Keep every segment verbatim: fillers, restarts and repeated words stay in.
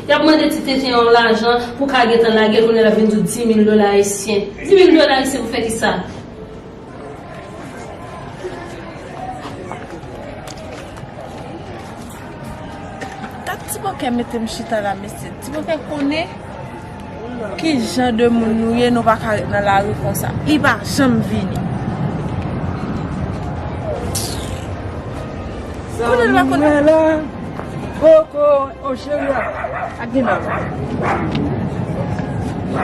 Y ap mande Ti Tenten yon lajan pou ka gentan lage l, kounye a l ap vin di w dis mil dola ayisyen. Dis mil dola ayisyen pou fè kisa? Gad Ti Bòkè mete m chita la, mesye. Ti Bòkè konnen ki jan de moun nou ye, nou pa ka ret nan lari konsa. Li pa janm vini. Konnen l pa konnen. Koko, o cheri a, ak Dina.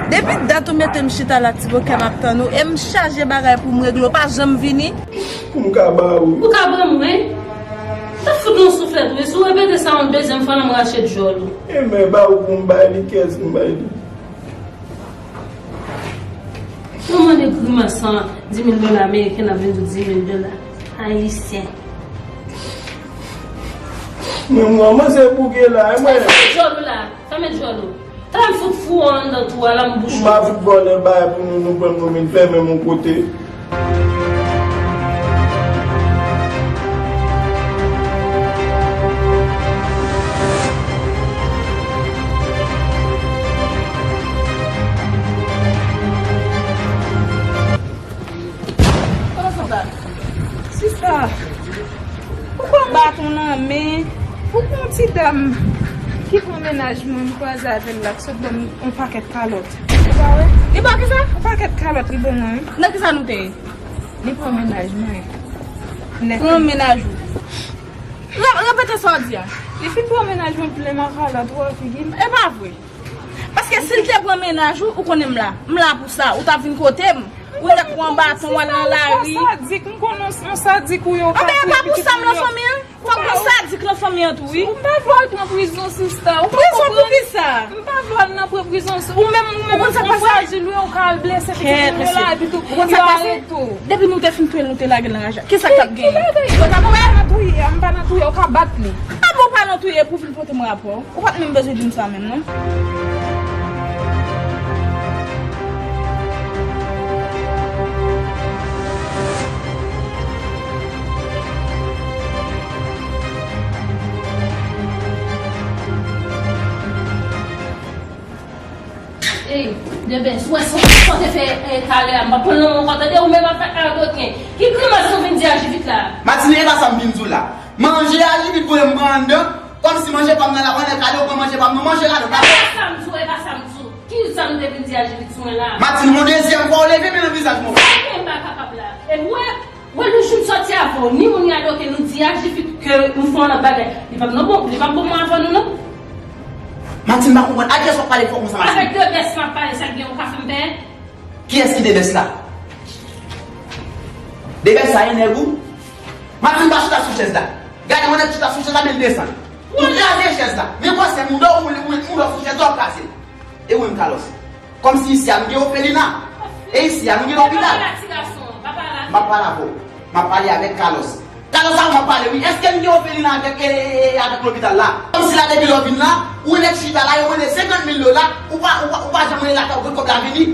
Depi dat ou mete m chita la, Ti Bòkè, m ap tann ou, e m chaje bagay pou m regle, ou pa janm vini. Pou m ka ba ou. Ou ka ban mwen? T ap fout nou souflèt, wi. Si w repete sa yon dezyèm fwa, la, m rache djòl ou. E men ba ou pou m bay li, kiyès m bay li? Ou mande grimas lan dis mil dola ameriken, l ap vin di w dis mil dola ayisyen. Mwen, mwen, mwen se bouke la, e mwen. Sa met djòl ou la, sa met djòl ou. Tray fout fou an anndan tou a, la m bouch ou. M pa fout vòlè bagay pou nou, nou pran nou vin fèmen m yon kote. Sista, ou pran baton nan men, ou pran ti dam ki pran mennaj mwen, m kwaze avè l la, ki sot ban m yon pakèt kalòt. Ou pa wè? Li ba w kisa? Yon pakèt kalòt li ban mwen, wi. Nan kisa nou te ye? Li pran mennaj mwen. Pran mennaj ou. Re-, repete sa w di a. Li fin pran mennaj mwen plen makalòt, wè figi m. E pa vre. Paske si l te pran mennaj ou, ou konnen m la. M la pou sa. Ou t ap vin kote m. Ou nèk pran baton, w al nan lari. Ou sadik, m konnen w sadik ou ye, ou ka touye pitit moun yo. Anben, e pa pou sa m nan fanmi an. Fòk gen sadik nan fanmi an tou, wi. Ou pa vle al pran prizon, sista. Ou pa konprann. Prizon pou kisa? M pa vle al nan pran prizon. Ou menm, ou menm, ou frajil, wi, ou ka al blese pitit moun yo la, epi tou, yo arete w. Depi nou te fin touye l, nou te lage l nan raj la. Kisa k t ap genyen? Ki bagay? Ou pa nan touye a, m pa nan touye, ou ka bat li. A bon, ou pa nan touye pou vin pote m rapò? Ou pa t menm bezwen di m sa menm, non. Ey, Debès, ou wè sa, sa w te fè, eh, talè a, m p ap pran l nan men w ankò, tande, ou menm avèk Adoken. Ki grimas nou vin di a Jivit la? Matine, e pa sa m vin di w la. Manje a Jivit voye m pran anndan, kòmsi manje pa m nan la, pran nan kado, pran manje pa m, nou manje la, nou pa. E pa sa m di w, e pa sa m di w. Ki sa nou te vin di a Jivit sou mwen la? Matine, yon dezyèm fwa, ou leve men nan vizaj mwen. Sa ke m pa kapab la? E w wè, Wè, le jou m sòti avè w, ni ou ni Adoken, nou di a Jivit ke nou fè yon lòt bagay. Li p ap nan bon, li p ap bon mwen avè nou, non. Matine, m pa konprann. A kiyès w ap pale fò konsa, Matine? Avèk Debès m ap pale, sa k gen ou ka fè m pè? Kiyès ki Debès la? Debès sa e nèg ou? Matine, pa chita sou chèz la. Gade, yon nèg chita sou chèz la, men l desann. Ou kraze chèz la. Men kòsè mouda w, ou, ou, mouda w sou chèz la, w kraze. E ou menm, Carlos? Kòmsi isi a nou gen ofelina. E isi a nou gen lopital. M ap pale avè w. M ap pale avèk Carlos. Carlos, a ou m ap pale, wi. Èske nou gen ofelina avèk, e, e, e, avèk lopital la? Kòmsi la, depi lè w vin la, ou nèk chita la, yo mande senkant mil dola, ou pa, ou pa, ou pa janm rele lakay ou, kòb la vini.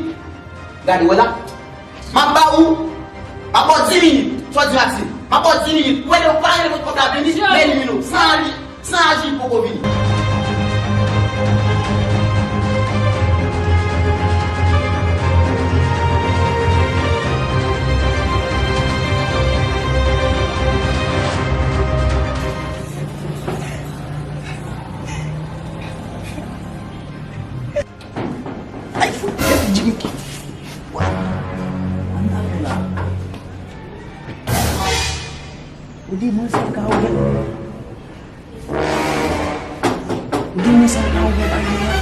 Gade, wè la. M ap ba ou, m ap ba w dis minit. Sa w di, Maxime? M ap ba w dis minit. Ou wè, lè w pa rele pou kòb la vini, m elimine w. San aji, san aji, li poko vini. Ay, fout, Jimmy King. Wè. Ann ale la. Ou di mwen sa ka ouvè. Ou di mwen sa ka ouvè baryè a.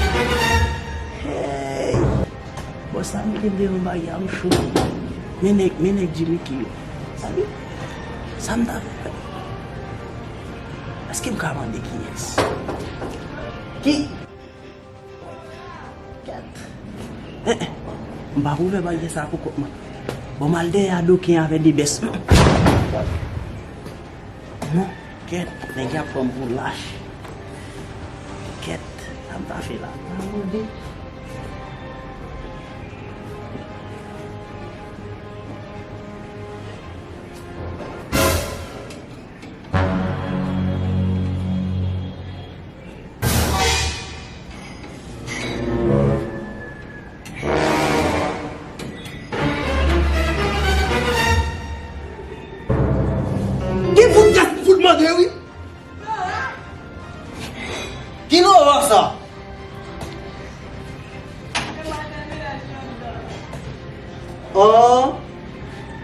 Hey. Bòs la mete m devan baryè a, m cho. Men nèg, men nèg Jimmy King yo. Sa li? Sa m ta fè? Èske m ka mande kiyès? Ki? Kèt. Eh, eh. M pa pou fè baryè sa pou kont mwen. Bon, m al dèyè Adoken avè Debès. Non, kèt. Nèg y ap pran m pou lach. Kèt. Sa m ta fè la? M pa mande. Kòman sa? Oh,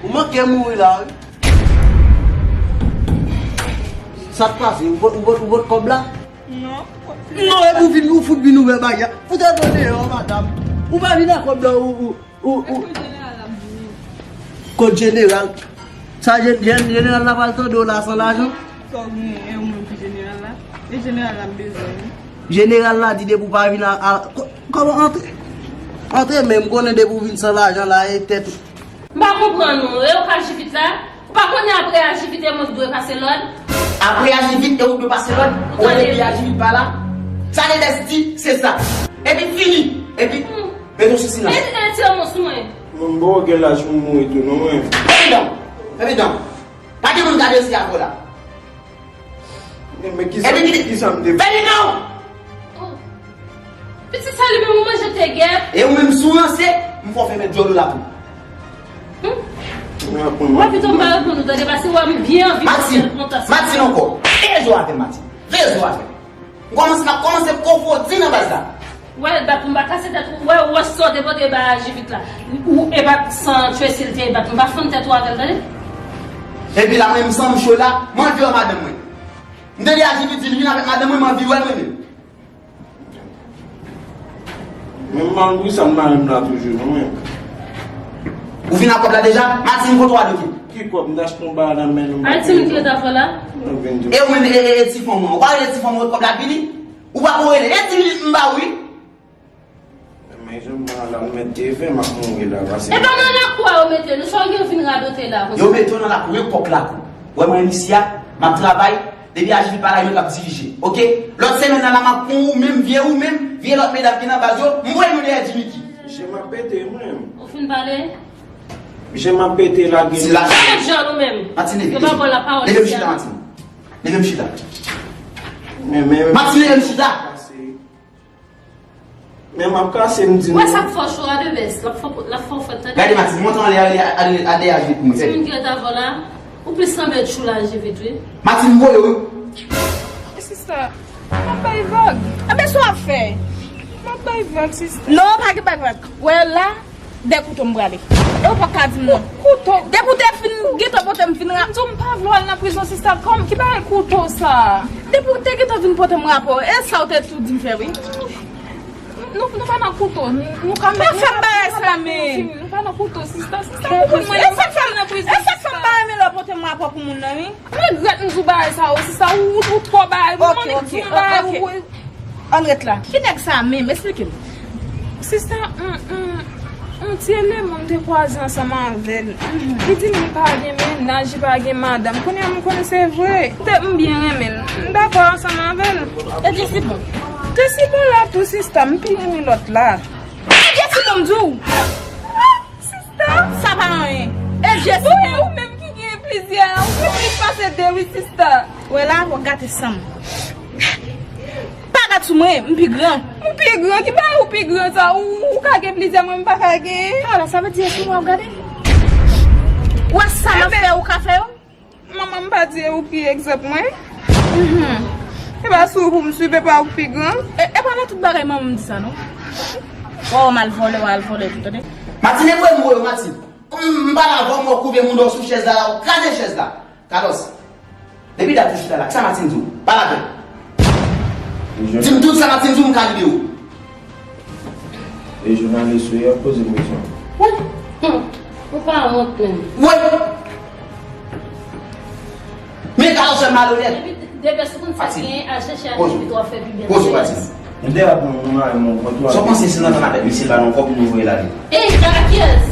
ou manke mouri la, wi. Sa k pase? Ou pot, ou pot, ou pot kòb la? Non. Non, epi ou vin, ou fout vin ouvè bagay la. Fout al deyò, madanm. Ou pa vin ak kòb la, ou, ou, ou, ou. Kot jeneral la ap vini. Kot jeneral? Sa jen-, jen-, jeneral la pral tande w la san lajan? Sa w gen, e ou menm ki jeneral la? E jeneral la m bezwen, wi. Jeneral la di depi w pa vin a, a, kò-, kòman antre? Antre men, m konnen depi w vin san lajan la, e tèt ou. M pa konprann ou. E ou ka Jivit la? Ou pa konnen apre a Jivit e mwen ki dwe pase lòd? Apre a Jivit e ou ki dwe pase lòd? Ou wè depi a Jivit pa la? Sa Lelès di, se sa. Epi fini. Epi, hmm, mete w sou silans. E, e, tire mwen sou mwen. Mwen, m poko gen laj pou m mouri tou, non, mwen. Fèmen dan w. Fèmen dan w. Pa gen moun gade yo si avè w la. Men, men kisa, epi ki, kisa m te fè? Fèmen dan w! Oh. Pitit sa li menm ou manje te gèp. E ou menm si w ranse, m fè w fèmen djòl ou la tou. Hmm? Mwen aprann. Mwen pito m pa reponn ou tande, paske wè m byen anvi kontan sa. Matin, Matin ankò. Veye zo avè m, Matin. Veye zo avè m. M kòmanse, m ap kòmanse konfwonte nan baz la. Wè, bat pou m pa kase tèt ou. Wè, wè sa w te pote ba Jivit la. Ou, e bat san tchwe si l te bat. M pa fann tèt ou avè l, tande. Epi la, mwen, m sanm cho la, m anvi wè madanm mwen. M tande a Jivit di l vin avèk madanm mwen, m anvi wè l mwen menm. Men malgre sa, m pa menm la toujou, non, men. Ou vin ak kòb la deja? Matin, kote w ale, oke? Ki kòb? M t achte yon bagay nan men nou. Ay, ti moun ki ret avè w la? Nou vin di. E ou menm, e, e, e ti fanm ou an? Ou pa rele ti fanm ou an, kòb la vini? Ou pa ko rele? E ti minit m ba ou, wi. Men jan m pran la, m mèt te fè, m ap mouri la, pase. E pa nan lakou a yo mete nou, sa w gen vin radote la, konsa? Yo mete w nan lakou, yo pòk lakou. Wè mwen menm isi a, m ap travay, depi a Jivit pa la, yo k ap dirije. Oke? Lòt semèn nan la, m ap pran ou menm, vye ou menm, vye lòt medam ki nan baz yo, m voye nou dèyè Jimiki. Je m ap pete, mwen. Ou fin pale? Je m ap pete, lage. Lage djòl ou menm. Matin, leve, leve. Yo pa ba w lapawòl isi a. Leve m chita, Matin. Leve m chita. Men, men. Matin, leve m chita. Men m ap kase, m di nou. Wè sa k fè w cho a, Debès? L ap fè, l ap fè w frèt, tande. Gade, Matin, monte anlè, ale, ale, ale dèyè Jivit pou mwen, fè. Timoun ki ret avè w la, ou plis sanble tchoul a Jivit, wi. Matin, m voye w, wi. Sista, m ap bay vag. Enben, sa w ap fè? M ap bay vag, sista. Non, pa gen bay vag. Wè la, de kouto m prale. E ou pa ka di m non. Kouto? Depi w te fin gentan pote m vin ra- M di w m pa vle w al nan prizon, sista. Kòm ki bagay kouto sa? Depi w te gentan vin pote m rapò, e sa w te tou di m fè, wi. Nou, nou pa nan kouto. Nou ka met, pa fè m bagay sa, men. Nou pa nan kouto, sista. Sista, ou konn mwen, e sa k fè m nan prizon, e sa k fè m pa renmen lè w pote m rapò pou moun nan, wi. Regrèt m di w bagay sa, wi, sista. Ou, ou twò bagay, ou mande m di w bagay, ou. Ann ret la. Ki nèg sa a menm? Esplike m. Sista, yon, yon, yon ti eleman m te kwaze ansanm avè l. Li di m li pa gen mennaj, li pa gen madanm. Kounye a m konnen se vre. Te, m byen renmen l. M dakò ansanm avè l. E Jesi bon? Jesi bon la tou, sista. M pi renmen lòt la. E Jesi bon, m di w. Sista. Sa pa anyen. E Jesi bon. Ou menm ki gen plizyè, ou gen plis pase de, wi, sista. Wè la, w ap gate san m. Pa gad sou mwen, m pi gran. Ou pi gran? Ki bagay ou pi gran sa? Ou, ou ka gen plizyè, mwen m pa ka gen? Ala, sa vle di, èske w ap gade? Ou wè sa m ap fè, ou ka fè yo? Manman m pa di e ou ki egzanp mwen? Mhm. E pa sou ou pou m swiv, e pa ou ki pi gran? E, e pa nan tout bagay manman m di sa, non. W a wè m al vòlè, w a al vòlè tou, tande? Matin, e vre m voye w, Matin. Kòm m pale avè w, m wè w kouvye moun w sou chèz la, la, w kraze chèz la. Carlos, depi dat ou chita la, kisa Matin di w? Pale avè m. Di m tout sa Matin di w, m ka libere w. E jounalis ou ye, ap poze m kesyon. Wi. Hmm. Ou pa wont menm. Wi. Men Carlos fè malonèt. Epi, Debès, ou konn sa k genyen, al chèche a Jivit, w ap fè pi byen. Poze w, Matin. M te ap yon, yon mari, mwen, mwen tou. Sa w panse si n antann avèk misye la, non, kòb nou voye l ale? Ey, Jacques!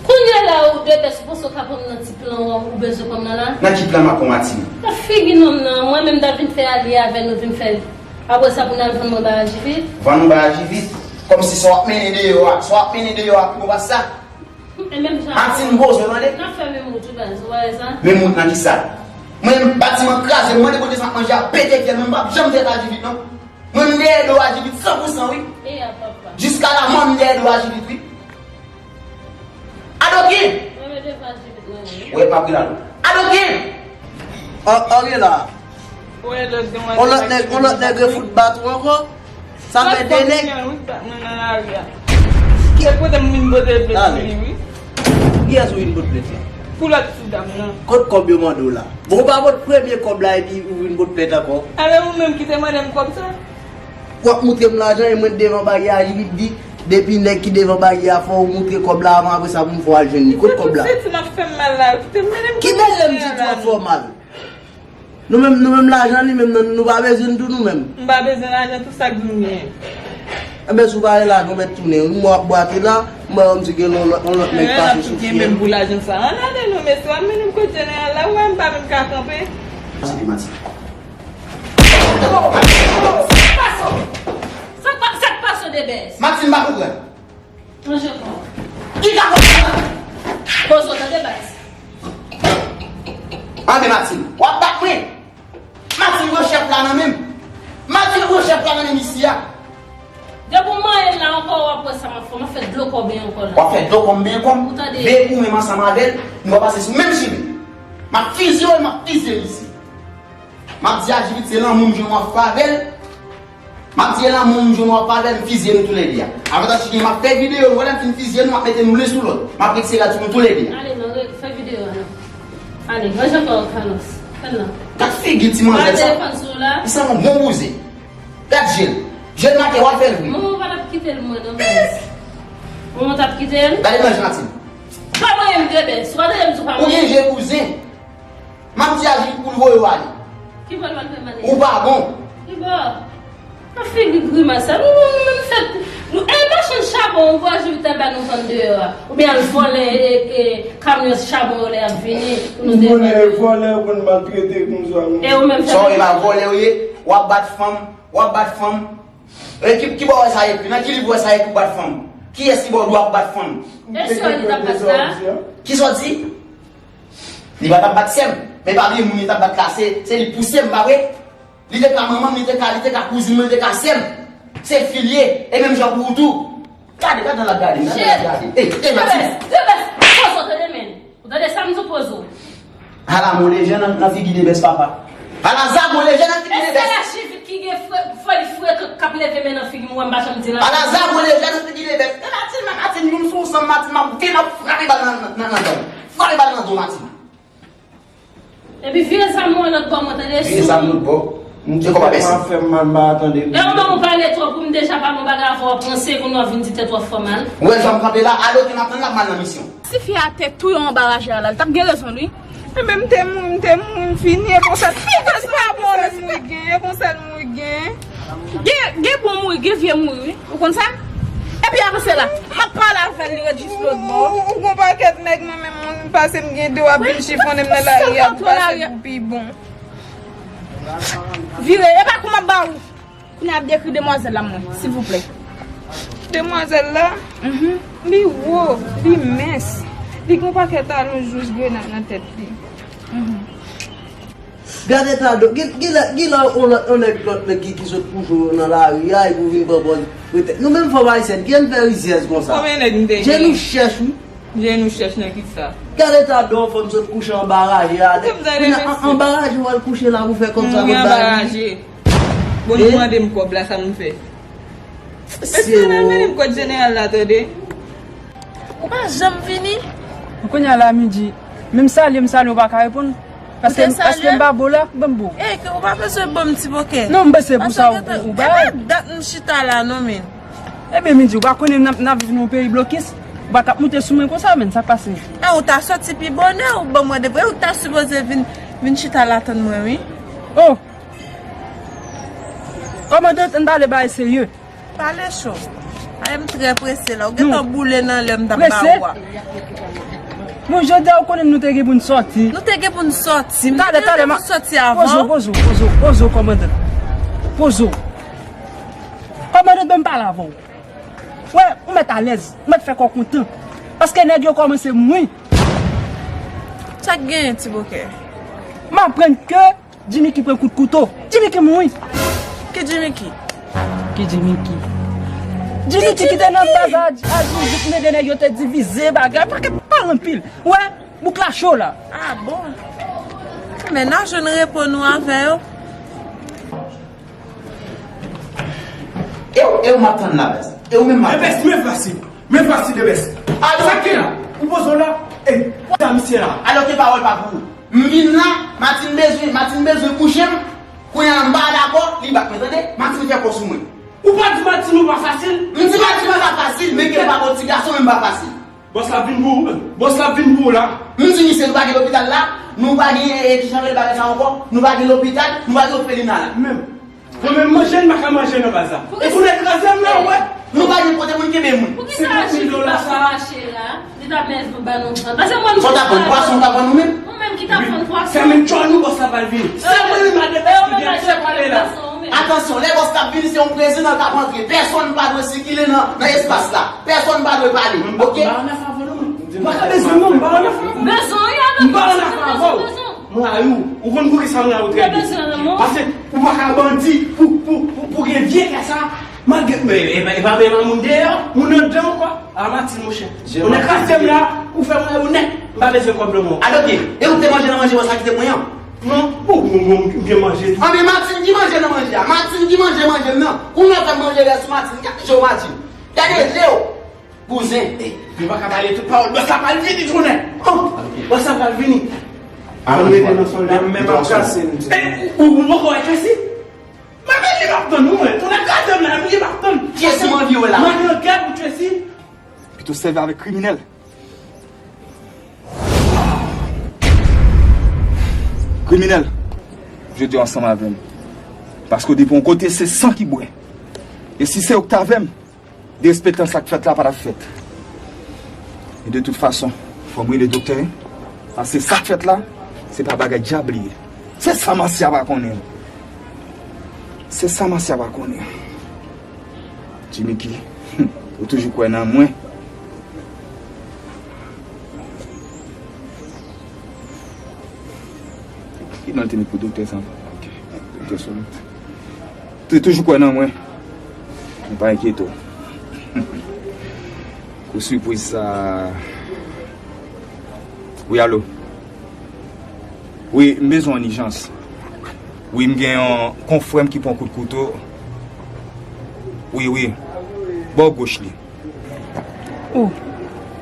Kounye a la, ou Debès, ou panse w ka pran m nan ti plan w, ou bezwen pran m nan la? Nan ki plan m ap pran Matin? Nan figi nonm nan, mwen menm m ta vin fè alye avè nou, vin fè. Apre sa, pou n al vann mwen bay a Jivit? Vann ou bay a Jivit? Kòmsi sa w ap mennen deyò a, sa w ap mennen deyò a pi bon pase sa. E menm jan Matin, m poze w, tande. N ap fè menm wout wi, baz, ou pa wè sa? Menm wout nan kisa? Mwen, batiman kraze, m mande kote sa m ap manje a, pete fyèl, mwen m p ap janm fè sa Jivit, non. Mwen, m dèyè do a Jivit san pou san, wi. E a papa. Jiska lamò, m dèyè do a Jivit, wi. Adokin! Mwen, mwen devan Jivit, mwen, wi. Wè, pa pral. Adokin! An, an rela. On lòt nèg, on lòt nèg refout bat ou ankò. Sa fè de nèg. Ki kote m vin pote plent sou li, wi. Kiyès ou vin pote plent la? Pou lòt ti dam nan. Kot kòb yo mande w la? Bon, ou pa pot premye kòb la epi ou vin pot plent ankò. Alè ou menm ki te mande m kòb sa? W ap moutre m lajan e mwen devan baryè a, li di, depi nèg ki devan baryè a fè w moutre kòb la avan, apre sa pou m fè w al jwenn li. Kot kòb la? Se ti m ap fè m mal la, kite m mennen m. Ki bezwen m di tou ap fè w mal? Nou menm, nou menm lajan li menm nan, nou pa bezwen l tou nou menm. M pa bezwen lajan tou sa k di m genyen. Enben, si w pa gen lajan, w mèt tounen. M wè w ap bwate la, m wè kòmsi gen yon lòt, yon lòt nèg pase sou fye. Gen menm pou lajan sa. Ann ale non, mesye, w ap mennen m kot jeneral la, ou wè m pa menm ka kanpe. Sa k pase, Debès? Sa k pa-, sa k pase, Debès? Maxime, pa konprann. Manje kò. Ki ka konprann? Poze w tande, baz. Anbe Martine, w ap bat mwen? Martine pran chèf la nan men m. Martine pran chèf la nan men m isi a. Depi w manyen l la ankò, w ap wè sa m ap fè. M ap fè dlo kò w benyen kò w la. W ap fè dlo kò m benyen kò m? Ou tande? Depi ou menm ansanm avè l, nou va pase sou menm chimen. M ap fizye w, m ap fizye l isi. M ap di a Jivit, se lanmou m jwenn w ap fè avè l. M ap di e lanmou m jwenn w ap avè l, m fizye nou toulède a. Avantaj ki gen, m ap fè videyo, nou wè lè m fin fizye nou, m ap mete nou len sou lòt. M ap retire rad sou nou toulède a. Ale non, re-, fè videyo a non. Ale, manje ankò Carlos. Fè l non. Gad figi ti manzè sa. Li sanble yon bon bouzen. Gad je l. Je l make w al fè l vre. Manman w pa t ap kite l mwen non, baz. Manman w t ap kite l? Gade manje Martine. Pa manyen m de bèt. Ou pa tande m di w pa manyen m? Ou gen je bouzen. M ap di a Jivit pou l voye w ale. Ki bò l pral fè m ale? Ou pa bon. Ki bò? Nan figi grimas sa. Nou, nou, nou menm fèt. Nou, e machann chabon, ou wè Jivit al ba nou vann deyò a. Oubyen al vòlè, e, e, kamyon chabon yo lè y ap vini, pou nou te vann. Vòlè, vòlè, yo konn maltrete konsa, non. E ou menm fè. Sa w ye pa vòlè w ye, w ap bat fanm, w ap bat fanm. E ki, ki bò w wè sa ekri? Nan ki liv w wè sa ekri w bat fanm? Kiyès ki ba w dwa pou bat fanm? E si w li t ap bat la? Kisa w di? Li pa t ap bat sè m. Men pa bliye moun li t ap bat la, se, se li pouse m, pa vre? Li te ka manman m, li te ka, li te ka kouzin mwen, li te ka sè m. Se fi l ye, e menm jan pou ou tou. Gade, gade nan l ap gade, gade nan l ap gade. Ey, ey, Matilda. Debès, Debès, poze w tande men. Ou tande sa m di w poze w. Ala mwen lejan nan, nan figi Debès papa. Ala zago lejan nan figi Debès. E se la Jivit ki gen fre-, foli frekan k ap leve men nan figi m, ou wè m pa janm di l anyen. Ala zago lejan nan figi Debès. E Matilda, Matilda, nou sou sanm Matilda, m ap vin ap frape bal nan, nan, nan, nan do. Frape bal nan do Matilda. Epi vire zam ou an lòt bò mwen tande sou. Vire zam lòt bò. M di kòman fè m mal, m pa tande. E ou menm ou pale twòp, ou m deja pale yon bagay avè w, w ap ranse, kounye a w vin di tèt w ap fè w mal. Ou wè jan m kanpe la, alò ke m ap tann l ap mal nan misyon. Tifi a te touye anba raje a la, li t ap gen rezon l wi. Enben m te mouri, m te mouri, m fini, e konsa. Ti bèt pa bon, e konsa l mouri gen, e konsa l mouri gen. Gen, gen bon mouri, gen vye mouri wi. Ou konn sa? Epi apre sela, m ap pale avè l, li ret jis lòt bò. Ou, ou gon pakèt nèg mwen menm, moun pase m gen de w ap vin chifonnen m nan lari a, m pase pou pi bon. Vire, e pa kou m ap ba ou. Kounye a ap dekri demwazèl la mwen, silvouplè. Demwazèl la? Mhm. Li wo, li mens. Li gon pakèt talon jous grenad nan tèt li. Mhm. Gade talon, gen, gen lè, gen lè yon lòt, yon nèg, lòt nèg ki, ki sot kouche w nan lari a, epi w vin pran pòz retèt. Nou menm fanm ayisyèn, ki ann fè rizyèz konsa? Konbyen nèg m te gen? Je nou chèch, wi. Je nou chèch nan kisa? Gade talon fanm sot kouche anba raje a. Kounye a, an, anba raje w al kouche la pou fè kòb sa, pou bay. Bon, nou mande m kòb la, sa m fè? Mesye, pa mennen m kot jeneral la, tande. Ou pa janm vini. Kounye a la midi, menm salye m salye w pa ka reponn. Paske, paske m pa bo la, ban m bo. E, ke ou pa bezwen ban m ti bokè. Non, m panse pou sa ou, ou bay. E pa dat m chita la, non, men. Ebyen, midi, ou pa konnen n ap, n ap viv nan yon peyi blokis. Ou pa t ap moute sou mwen konsa, men, sa k pase? E, ou ta soti pi bonè, ou ban mwen depi, ou ta sipoze vin, vin chita la tann mwen, wi. Oh! Kòmandan, ann pale bagay serye. Pale cho. Ay, m trè prese la. Ou gentan boule nan lè m t ap ba ou a. Bon, jodi a, ou konnen nou te gen pou n sòti. Nou te gen pou n sòti. M te gen pou n sòti avan. Poze w, poze w, poze w, poze w, kòmandan. Poze w. Kòmandan, ban m pale avè w. Wè, ou mèt alèz, ou mèt fè kò kontan. Paske nèg yo kòmanse mouri. Sa k genyen, ti bokè? M aprann ke Jimmy ki pran kout kouto. Jimmy ki mouri. Ki Jimmy ki? Ki Jimmy ki? Jimmy ki ki te nan baz a, a Jimmy ki te nèg yo te divize bagay. Pakèt pale anpil. Wè, bouk la cho la. Ah bon? Men n a jwenn repo nou avè yo. E ou m ap tann la, bèz. E ou menm m ap tann. Ebès, men fasil. Men fasil, Ebès. Alò, sa ki la? Ou poze w la? E, sa misye la? Alò, ke pawòl pa pou ou. M vin la, Martine bezwen, Martine bezwen kouche m. Kounye a la, m pa dakò, li bat mwen, tande? Martine fè kò sou mwen. Ou pa di Martine ou pa fasil? M di Martine mwen pa fasil, men ke l pa bon ti gason, men m pa fasil. Bòs la vin pou ou, bòs la vin pou ou la. M di misye, nou pa gen lopital la, nou pa gen, e, kijan rele bagay sa ankò, nou pa gen lopital, nou pa gen òfelina la. Menm. Mwen menm manje, m pa ka manje nan baz la. E pou nèg kraze m la, wè. Nou pa gen kote moun kenbe moun. Senkant mil dola sa. Li t ap mèt nou ba nou pran. Paske mwen, fò t ap pran pwason, t ap pran nou menm. Ou menm ki t ap pran pwason. Fèmen tchòl nou, bòs la pral vini. Se mwen menm ak Ebès ki gen chèf pale la. Atansyon, lè bòs la ap vini, se yon prezidan k ap antre. Pèsonn pa dwe sikile nan, nan espas la. Pèsonn pa dwe pale. Oke? M pa nan favè non, mwen. M pa ka bezwen non, m pa nan favè. Bezwen, wi, m pa nan favè. Mwen a ou, ou konn poukisa mwen a ou trè byen. Paske ou pa ka bandi pou, pou, pou, pou gen vye kè sa. Malgre, men, e, e, e pa menm moun deyò, moun anndan ankò. A Martine, monchè. Ou nan kazyè m la, ou fè mwen ou nèt. M pa bezwen kòb lanmò. Alò, byen, e ou te manje nan manje bòs la kite mwen an? Non, ou, ou, ou, ou byen manje tou. Anben, Martine ki manje nan manje a. Martine ki manje manje m nan. Ou nan fè manje rès Martine. Gade je w, Martine. Gade je w. Bouzen. E, nou pa ka pale tout pawòl. Bòs la pral vini tounen. Oh, bòs la pral vini. Ann rete nan sòlda. Menm ap kase m. E, ou, ou poko wè Tracy? Mwen menm li m ap tann, wi, mwen. Tounen kraze m la, li m ap tann. Kiyès ou anvi wè la? Mwen nan gè pou Tracy. Pito sèvi avèk kriminèl. Kriminèl, jodi a ansanm avè m. Paske w depi yon kote, se san ki bwè. E si se ou ki t avè m, derespektan sa k fèt la pa t ap fèt. E de tout fason, fò m rele doktè, paske sa k fèt la, se pa bagay dyab li ye. Se sa Masya pa konnen. Se sa Masya pa konnen. Jimmicky, ou toujou kwè nan mwen. Ki non l te met pou doktè sa? Ok. Doktè Solot. Te toujou kwè nan mwen. Ou pa enkyete w. Kou sipriz sa. Wi, alo. Wi, m bezwen yon ijans. Wi, m gen yon konfrè m ki pran kout kouto. Wi, wi. Bò goch li. Oh.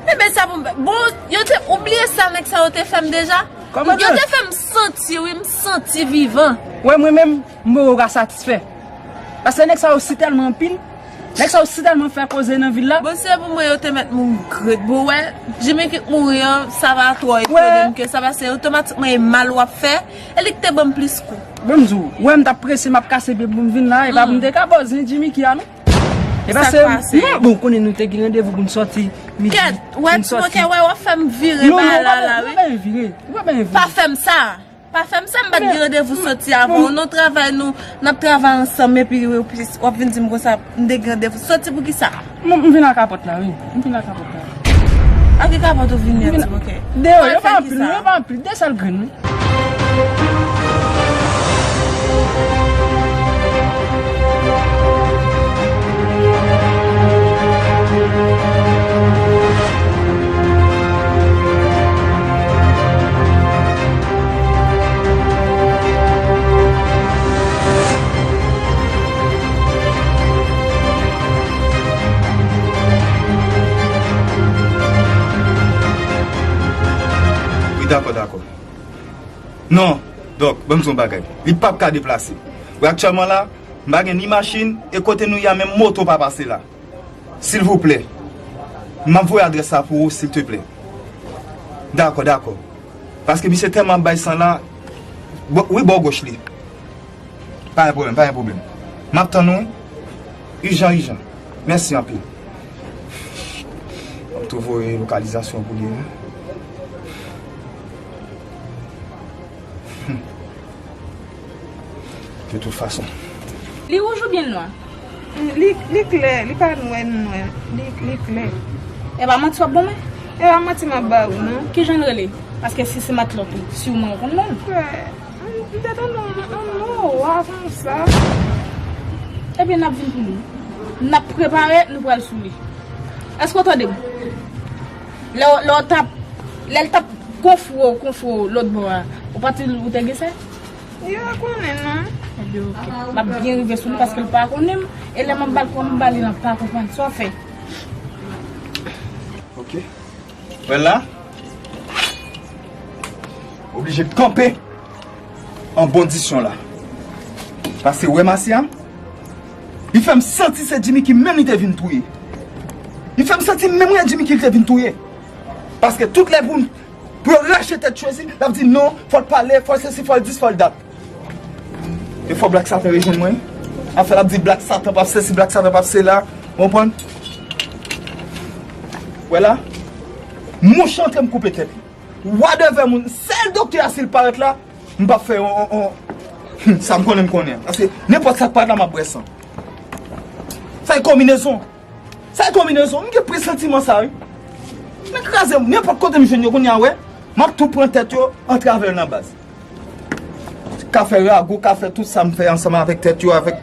Enben sa pou m fè. Bon, yo te oubliye sa nèg sa yo te fè m deja. Kòman yo te fè m santi, wi, m santi vivan. Wè, mwen menm, m poko ka satisfè. Paske nèg sa yo si tèlman anpil. Nèg sa yo si tèlman fè koze nan vil la. Bon, se pou mwen yo te mèt moun gret. Bon, wè, Jimmy ki mouri an, sa va twò etone m ke sa, paske otomatikman e mal w ap fè. E li ki te ban m plis kou. Bon, m di w, wè m t ap prese, m ap kase pye pou m vin la, e pa pou m te ka bòz Jimmy ki a non. E pa se, non, bon, konnen nou te gen randevou pou n sòti midi. Kèt, wè, ti bokè, wè, w ap fè m vire bagay la, la, wi. Ou pa byen vire, ou pa byen vire. Pa fè m sa. Pa fè m sa, m pa t gen randevou sòti avan w non, travay nou, n ap travay ansanm, epi w ap vin di m konsa, m te gen randevou sòti pou kisa? M, m vin ak kapòt la, wi. M vin ak kapòt la. Ak ki kapòt ou vini an, ti bokè? De yo, yo pa anpil, non, yo pa anpil. De sèl grenn, wi. Wi, dakò, dakò. Non, Dòk, ban m di w yon bagay. Li p ap ka deplase. Wi, aktyèlman la, m pa gen ni machin, e kote nou ye a, menm moto pa pase la. Silvouplè, m ap voye adrès la pou ou, silteplè. Dakò, dakò. Paske misye tèlman ap bay san la. Bò, wi, bò goch li. Pa gen pwoblèm, pa gen pwoblèm. M ap tann ou, wi. Ijan, ijan. Mèsi anpil. M ap tou voye lokalizasyon pou li, wi. De tout fason. Li wouj oubyen l nwa? Li, li klè, li pa nwè, nwè. Li, li klè. E pa manti w ap ban mwen? E pa manti m ap ba ou, non. Kijan l rele? Paske si se matlòt ou, siman ou konn non l. Frè, m, m te tande yon, yon mo a konsa. Ebyen, n ap vin pou li. N ap prepare, nou pral sou li. Èske w tande m? Lè w, lè w t ap, lè l t ap konfwo, konfwo lòt bò a, ou pa t, ou te gen sè? Yo konnen non. M ap byen rive sou li paske l pa konnen m. E lè m ap ba l kòb, m ba li l pa konprann. Sa w fè? Ok. Wè la. Oblije kanpe an bondisyon la. Paske wè Masya, li fè m santi se Jimmy ki menm li te vin touye. Li fè m santi menm wè Jimmy ki te vin touye. Paske tout lè pou, pou yo rache tèt Tracy, l ap di non, fò l pale, fò l sesi, fò l dis, fò l dat. E fò Black Satan rejwenn mwen. Afè l ap di Black Satan p ap sesi, Black Satan p ap sela. Ou konprann? Wè la. Mouch antre m koupe tèt li. Wadèvè moun, sèl doktè a si l parèt la, m p ap fè on, on, on, hmm, sa m konnen m konnen. Paske nenpòt sa k parèt la, m ap bwè san. Sa e konbinezon. Sa e konbinezon. M gen presantiman sa, wi. Men kraze m, nenpòt kote m jwenn yo, kounye a, wè, m ap tou pran tèt yo, antre avè yo nan baz. Ka fè rago, ka fè tout sa m fè ansanm avèk tèt yo, avèk,